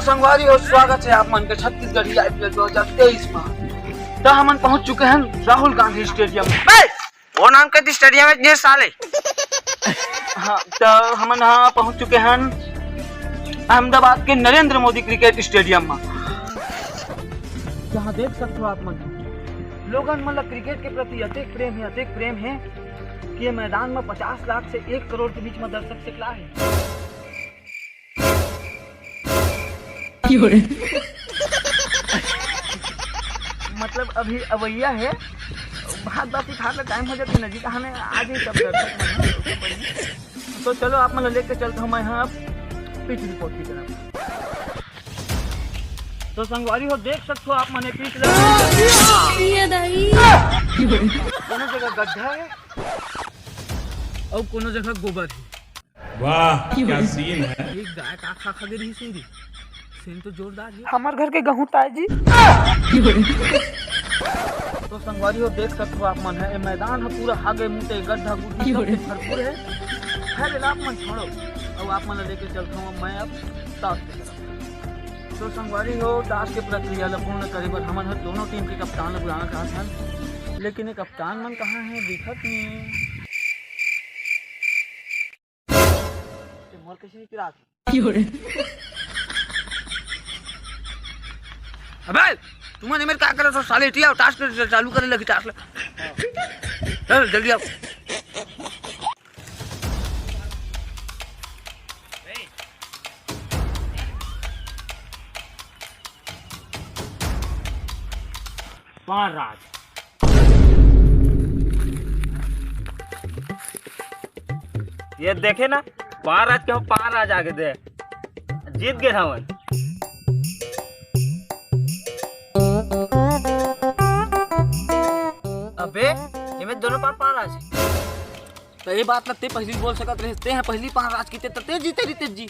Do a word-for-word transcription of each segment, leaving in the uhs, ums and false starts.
संगवारी हो, स्वागत हे आप मन के छत्तीसगढ़ी आईपीएल दो हज़ार तेईस मा। त हमन पहुंच चुके हन राहुल गांधी स्टेडियम में। बे, वो नाम के स्टेडियम हे जे साले। हाँ, त हमन हाँ पहुंच चुके हन अहमदाबाद के नरेंद्र मोदी क्रिकेट स्टेडियम मा, जहां देख सकते हो आप मन, लोगन मन ला क्रिकेट के प्रति अतेक प्रेम हे, अतेक प्रेम हे कि ये मैदान में पचास लाख से एक करोड़ के बीच में दर्शक सिकला हे। मतलब अभी अवैया हे, भात बासी खाए ला टाइम हो जाथे, नजीक आने आ जाही सब दर्शक मन। तो चलो आप मन ला लेके चलता हूँ मैं हाँ पिच रिपोर्ट की तरफ। तो संगवारी हो, देख सकते हो आप मन पिच ला, ये दाई। कोनो जगह गड्ढा हे अउ कोनो जगह गोबर हे। वाह, क्या सीन है। एक गाय का खा खा के रही सिंधी। सीन तो जोरदार हे। हमर घर के गहूं ताय जी। तो संगवारी हो, देख सकते हो आप मन हे, ये मैदान हे पूरा हागे मुते गड्ढा गुड्ढी सबसे भरपूर हे। खैर, एला आप मन छोड़ो, अब आप मन ला लेके चलता हूँ मैं अब टॉस के तरफ। तो संगवारी हो, टॉस के प्रक्रिया ला पूर्ण करे बर हमन ह दोनों टीम के कप्तान ला बुलाना चाहत हन, लेकिन ये कप्तान मन कहाँ हे, दिखत नहीं हे। ते मोर कैसे नहीं पिरात? अबे, तुमन एमेर का करत हो साले? इटिया टॉस के चालू करे लगी टॉस ले। चल जल्दी आओ। पार राज। ये देखे ना, पार राज के हो, पार राज आगे दे। जीत गए हवन। अबे, एमे दोनों पार पार राज। त ये बात ला ते पहिली बोल सकत रहिस, ते ह पहिली पार राज किते त ते जीते रहिते जी।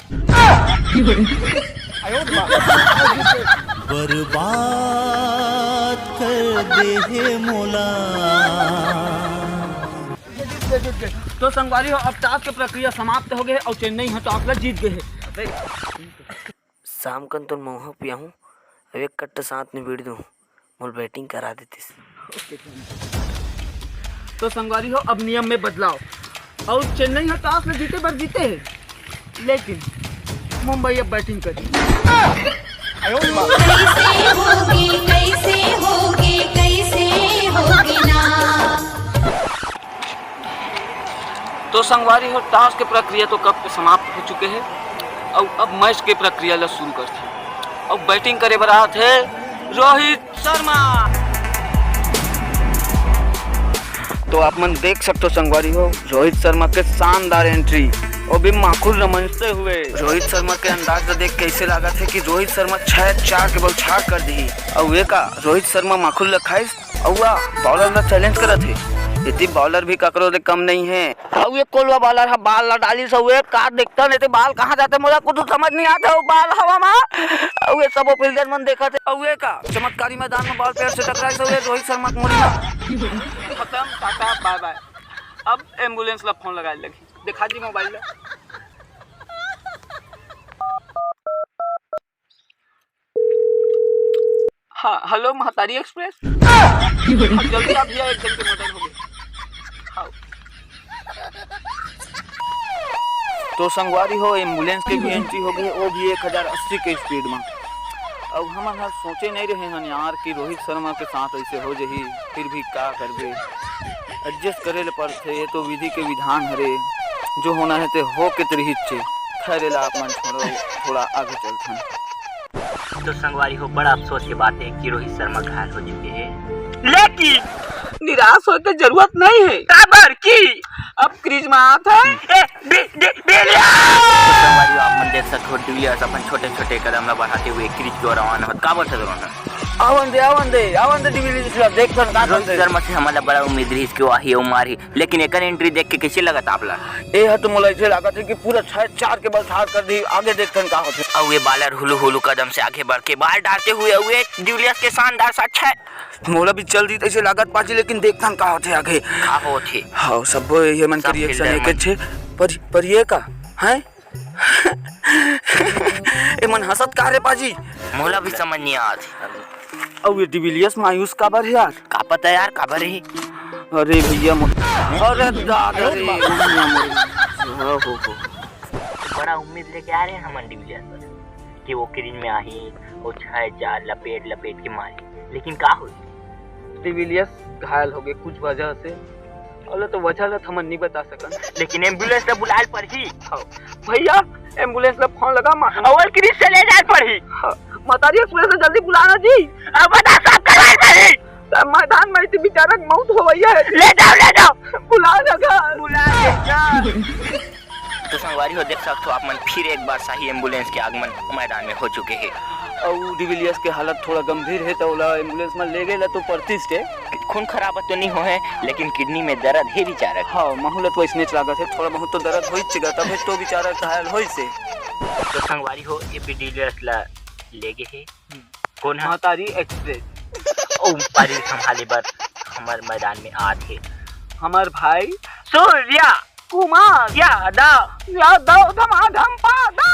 बर्बाद कर दे हे मोला। तो संगवारी हो, अब टॉस के प्रक्रिया समाप्त हो गए हे अउ चेन्नई ह टॉस ला जीत गए हे। शाम कन तो महुआ पियाहूँ, अब एक कट्टा साथ में बीड़ दूँ, मोल बैटिंग करा देतिस। तो संगवारी हो, अब नियम में बदलाव, अउ चेन्नई ह टॉस में जीते बर जीते हे, लेकिन मुंबई अब बैटिंग करी। कैसे होगी, कैसे होगी, कैसे होगी ना। तो संगवारी हो, टॉस के प्रक्रिया तो कब के समाप्त हो चुके हे, अउ अब मैच के प्रक्रिया ला शुरू करथे। अउ बैटिंग करे बर आत हे रोहित शर्मा। तो आप मन देख सकते हो संगवारी हो, रोहित शर्मा के शानदार एंट्री, वो भी माखुल ल मंजते हुए। रोहित शर्मा के अंदाज ला देख के ऐसे लागत हे कि रोहित शर्मा छह चार के बौछार कर दी। अउ ये का, रोहित शर्मा माखुल ल खाइस, अउ आ बॉलर ला चैलेंज करत हे। एती बॉलर भी ककरो ले कम नहीं हे। अउ ये कोलवा बॉलर ह बॉल ला डालिस, अउ ये का देखथन, एती बॉल कहाँ जाथे, मोला कुछ समझ नहीं आथे। अउ बॉल हवा मा, अउ ये सबो फील्डर मन देखत हे। अउ ये का चमत्कारी मैदान में बॉल पैर से टकराइस, अउ ये रोहित शर्मा के मुड़ी मा। खत्म, टाटा, बाय बाय। अब एम्बुलेंस ला फोन लगाए लगही, देखा जी मोबाइल ला। हाँ, हेलो महतारी एक्सप्रेस। हाँ, जल्दी आ भैया, एक जन के मर्डर हो गए। हाँ। तो संगवारी हो, एम्बुलेंस के भी एंट्री हो गई, वो भी एक हजार अस्सी के स्पीड में। अब हमन ह सोचे नहीं रहे हन यार कि रोहित शर्मा के साथ ऐसे हो जाही, फिर भी का करबे, एडजस्ट करे ले पड़थे, ये तो विधि के विधान हरे, जो होना हे ते हो के तरिहिच हे। खैर, एला आप मन छोड़ो, थोड़ा आगे चलथन। तो संगवारी हो, बड़ा अफसोस के बात हे कि रोहित शर्मा घायल हो चुके हे, लेकिन निराश होए के जरूरत नहीं हे, काबर कि अब क्रीज में आत हे ए, डि-, डि-, डिविलियर्स। तो संगवारी हो, आप मन देख सकते हो, डिविलियर्स अपन छोटे-छोटे कदम ला बढ़ाते हुए क्रीज की ओर रवाना होत। काबर से रवाना? आवन दे, आवन दे, आवन दे डिविलियर्स ला, देखथन का रोहित करथे। शर्मा से हमन ला बड़ा उम्मीद रहिस कि वो आही, वो मारही, लेकिन एकर एंट्री देख के कैसे लगत आप ला? ए ह तो मोला ऐसे लागत हे कि पूरा छह चार के बौछार कर दी। आगे देखथन का होथे। अउ ये बॉलर हुलू हुलू कदम से आगे बढ़ के बॉल डालते हुए, अउ ये डिविलियर्स के शानदार शॉट छह। मोला भी चल दी तैसे लागत पाजी, लेकिन देखथन का होथे आगे। का होथे? हाँ, सब ये मन के सब रिएक्शन फील्डर एक मन। छे। पर, पर ये का? हैं? ए मन हंसत का रे पाजी? मोला भी समझ नहीं आत। अउ ये डिविलियर्स मायूस काबर हे यार? का पता यार, काबर हे? अरे भैया मो-, अरे दादा रे, भैया मोरे। हो, हो, हो। बड़ा उम्मीद लेके आ रहे हैं हमन डिविलियर्स पर कि वो क्रीज में आही, वो छह चार लपेट लपेट के मारी, लेकिन का होई? डिविलियर्स घायल हो गए कुछ वजह से। अउ तो वजह ला तो हमन नहीं बता सकन। लेकिन एम्बुलेंस ला बुलाए ल पड़ही। हाँ। भैया, एम्बुलेंस ला फोन लगा मा-, अउ क्रीज से ले जाए ल पड़ही। हाँ। मतारी एक्सप्रेस ला जल्दी बुलाना जी। अब बता, सब करवाए ल पड़ही। सब मैदान में इतनी बेचारा के मौत होवैया है। ले जाओ, ले जाओ। बुला लगा। बुला ले जा। तो संगवारी हो, देख सकथो आप मन, फिर एक बार शाही एम्बुलेंस के आगमन मैदान में हो चुके हे। अउ डिविलियर्स के हालत थोड़ा गंभीर हे, तो ओला एम्बुलेंस में ले गए ला तो पड़तीस के। खून खराबा तो नहीं हो हे, लेकिन किडनी में दर्द हे बेचारा। हाँ, महू ला तो वैसने लागत हे, थोड़ा बहुत तो दर्द होइच गा, तभे तो बेचारा घायल होइस हे। तो संगवारी हो, ये भी डिविलियर्स ला ले गए हे। कौन है? महतारी एक्सप्रेस। ओ, पारी संभाले बर हमर मैदान में आत हे। हमर भाई सूर्या कुमार यादव। यादव धमाधम पादा।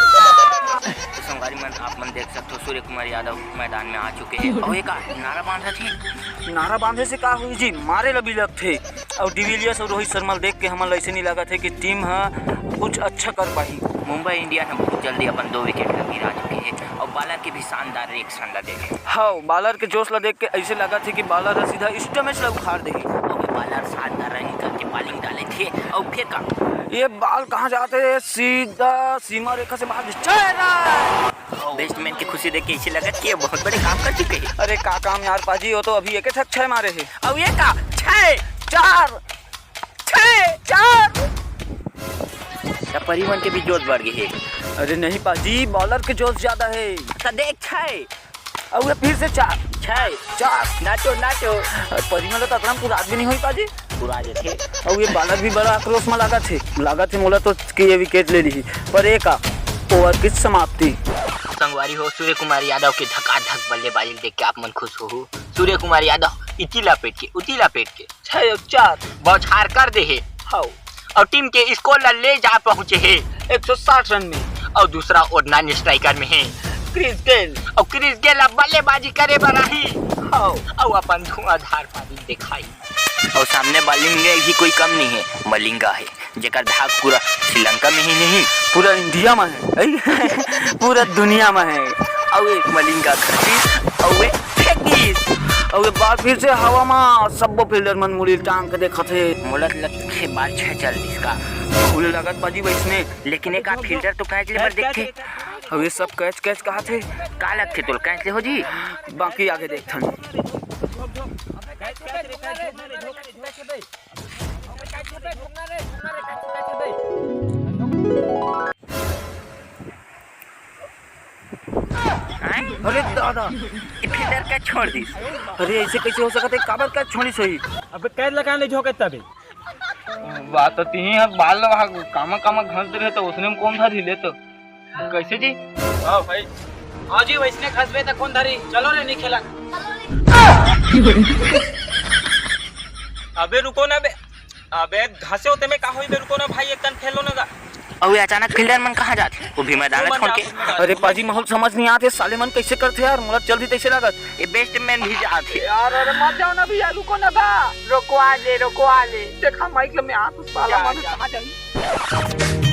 तो संगवारी मन, आप मन देख सकथो, सूर्य कुमार यादव मैदान में आ चुके हे। अउ एका नारा बांधत हे। नारा बांधे से का होही जी, मारे ल भी लगथे। अउ डिविलियर्स अउ रोहित शर्मा ल देख के हमन ल अइसे नहीं लागत हे कि टीम ह कुछ अच्छा कर पाही। मुंबई इंडियन ह बहुत जल्दी अपन दो विकेट ल गिरा चुके हे अउ बॉलर के भी शानदार रिएक्शन ल देखे। हाँ, बॉलर के जोश ल देख के अइसे लागत हे कि बॉलर ह सीधा स्टम्प्स ल उखाड़ देही। अउ ये बॉलर शानदार रनिंग करके बॉलिंग डाले थे अउ फेंका। ये बॉल कहाँ जात हे? सीधा सीमा रेखा से बाहर, छह रन। बैट्समैन की खुशी देख के ऐसे लगा कि ये बहुत बड़े काम कर चुके हैं। अरे का काम यार पाजी, वो तो अभी एक ठक छह मारे हे। अब ये का? छह, चार, छह, चार। तब परिवन के भी जोश बढ़ गई है। अरे नहीं पाजी, बॉलर के जोश ज्यादा है। तो देख, छह। अब ये फिर से चार। छह। चार। नाचो, नाचो। अरे परिवन तो अतना पुरात भी नहीं हुई पाजी। पूरा जथे। अउ ये बॉलर भी बड़ा आक्रोश में लागत हे, लागत हे मोला तो कि ये विकेट ले ली, पर एका ओवर की समाप्ति। संगवारी हो, सूर्य कुमार यादव के धकाधक बल्लेबाजी देख के आप मन खुश हो। सूर्य कुमार यादव इति लपेट के, उति लपेट के छह अउ चार बौछार कर दे हे। हौ। अउ टीम के स्कोर ला ले जा पहुंचे हे एक सौ साठ रन में। अउ दूसरा ओर नॉन स्ट्राइकर में हे क्रिस गेल। अउ क्रिस गेल अब बल्लेबाजी करे बर आही। हौ। अउ अपन धुआंधार पारी दिखाई। अउ सामने बॉलिंग में भी कोई कम नहीं है, मलिंगा है, जेकर धाक पूरा श्रीलंका में ही नहीं, पूरा इंडिया में है, पूरा दुनिया में है। अउ एक मलिंगा खसीस, अउ एक फेंकिस, अउ एक बार फिर से हवा में सब्बो फील्डर मन मुड़ी टांग के देखत हे। मोला लगथे बार छह चल दिस का। फूल लगत बाजी वैसने। लेकिन एक आध फील्डर तो कैच ले बर देखथे। अउ ये सब कैच कैच कहत हे। का लगथे तोला कैच ले हो जी? बाकी आगे देखथन। आय? अरे दादा, ये फील्डर कैच छोड़ दिस। अरे ऐसे कैसे हो सकत हे? काबर कैच छोड़िस होही? अबे कैच लगा ले झोंके तबे। बात तो तिही हर बाल लगा कामा कामा घंस रहे तो उसने में कौन धरी ले तो? कैसे जी? हाँ भाई। हाँ जी, वैसने घसबे त कौन धरी? चलो रे, नहीं खेला। अबे रुको ना बे। अबे घसे होते में का होई बे, रुको ना भाई, एक कन खेलो ना गा। अउ ये अचानक फील्डर मन कहाँ जात हे? वो भी मैदान वो मन छोड़ के। जात हे। अरे पाजी, माहौल समझ नहीं आते, साले मन कैसे करते यार, मोला जल्दी तैसे लागत। ये बैट्समैन भी जात हे। यार, अरे मत जाओ ना भैया, रुको ना बा। रोकवा ले, रोकवा ले। देखा माइक में आप साला जा, मन जा। कहाँ जाई?